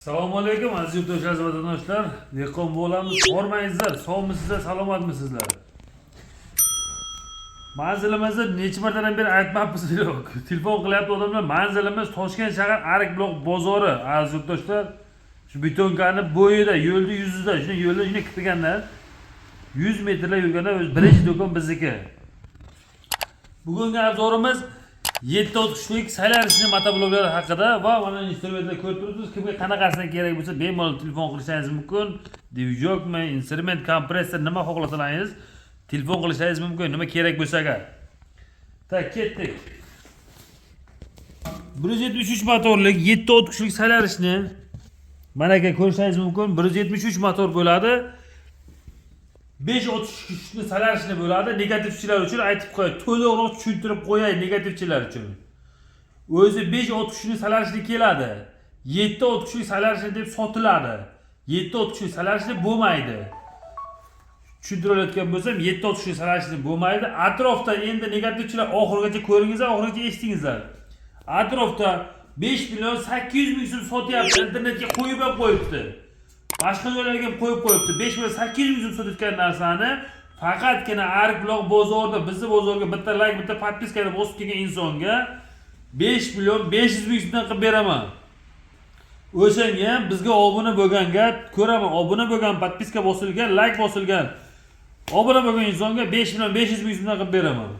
Assalomu alaykum, aziz yurtdoshlar, aziz vatandoshlar. Dehqon bo'lamiz. Hormaysizlar, sog'misizlar, salomatmisizlar? Manzilimizni necha martadan beri aytmabmiz, yo'q. Telefon qilyapti odamlar. Manzilimiz Toshkent shahar, Arikbuloq bozori, aziz yurtdoshlar. Shu betonkani bo'yida, yo'lni yuzida, shuni yo'lni shuni kirganda 100 metrlar yurganda o'zi birinchi do'kon bizniki. Bugungi обзор imiz 7 ot kuchlik солярочный motobloklar haqida va mana instrumentlar ko'rib turibsiz. Kimga qanaqasidan kerak bo'lsa, bemalol telefon qilishingiz mumkin. Движок mi, instrument, kompressor, nima xohlasalaringiz, telefon qilishingiz mumkin, nima kerak bo'lsa agar. Так, ketdik. 173 motorlik 7 ot kuchlik солярочный, mana aka, ko'rishingiz mumkin, 173 motor bo'ladi. 5 ot kuchli солярочный bo'ladi. Negativchilar uchun aytib qo'yay, to'liqroq tushuntirib qo'yay negativchilar uchun. O'zi 5 ot kuchli солярочный keladi. 7 ot kuchli солярочный deb sotiladi. 7 ot kuchli солярочный bo'lmaydi. Tushuntirayotgan bo'lsam, 7 ot kuchli солярочный bo'lmaydi. Atrofda endi negativchilar, oxirigacha ko'ringizlar, oxirigacha eshitingizlar. Atrofda 5 million 800 ming so'm sotyapti, internetga qo'yib ham qo'yibdi. Boshqa joylarga ham qo'yib qo'yibdi. 5 million 800 ming so'm sotayotgan narsani faqatgina Arikbuloq bozorida, bizni bozorga bitta layk, bitta подписка ni bosib kelgan insonga 5 million 500 ming so'mdan qilib beraman. O'shanga ham bizga obuna bo'lganga ko'raman, obuna bo'lgan, подписка bosilgan, layk bosilgan, obuna bo'lgan insonga 5 million 500 ming so'mdan qilib beraman.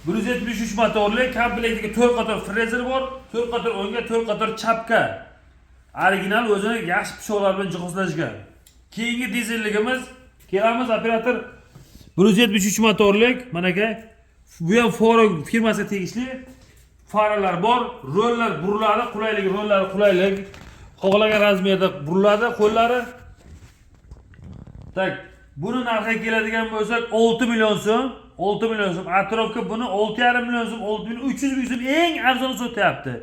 173 motorli, komplektiga 4 qator frezer bor, 4 qator o'ngga, 4 qator chapga. Original, o'zini yaxshi pichoqlar bilan jihozlangan. Keyingi dizelligimiz kelamiz, operator. 173 motorlik, mana aka, bu ham Foro firmasiga tegishli. Faralar bor, rollar buriladi, qulaylik, rollari qulaylik. Xohlagan размер da buriladi qo'llari. Так, buni narxiga keladigan bo'lsak, 6 million so'm, 6 million so'm. Atrofga buni 6,5 million so'm, 6 million 300 ming so'm eng arzoni sotyapti.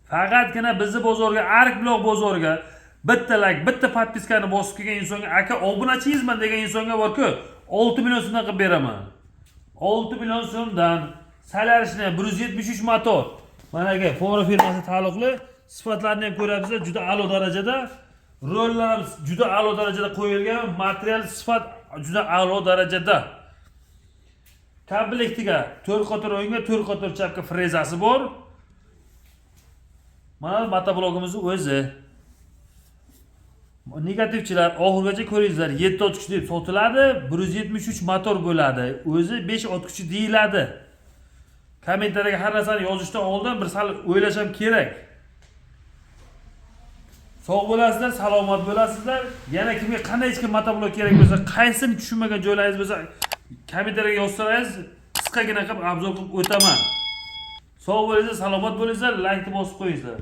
Faqatgina bizni bozorga, Arikbuloq bozoriga bitta layk, bitta подписка ni bosib kelgan insonga, aka, obunachiyizman degan insonga borku, 6 million so'mdan qilib beraman. 6 million so'mdan солярочный 173 motor. Mana aka, Foro firmasi taalluqli, sifatlarini ham ko'ryapsizlar, juda a'lo darajada. Rollar ham juda a'lo darajada qo'yilgan, material, sifat juda a'lo darajada. Komplektiga 4 qator o'ngga, 4 qator chapga frezasi bor. Mana motoblogimizni o'zi. Negativchilar, oxirigacha ko'ringizlar, 7 ot kuchi deb sotiladi, 173 motor bo'ladi. O'zi 5 ot kuchi deyiladi. Kommentariyaga har narsani yozishdan oldin bir sal o'ylash ham kerak. Sog' bo'lasizlar, salomat bo'lasizlar. Yana kimga qanday hech kim motoblok kerak bo'lsa, qaysini tushunmagan joylaringiz bo'lsa, kommentariyaga yozsangiz, qisqagina qilib обзор qilib o'taman. Sog' bo'linglar, salomat bo'linglar, laykni bosib qo'yinglar.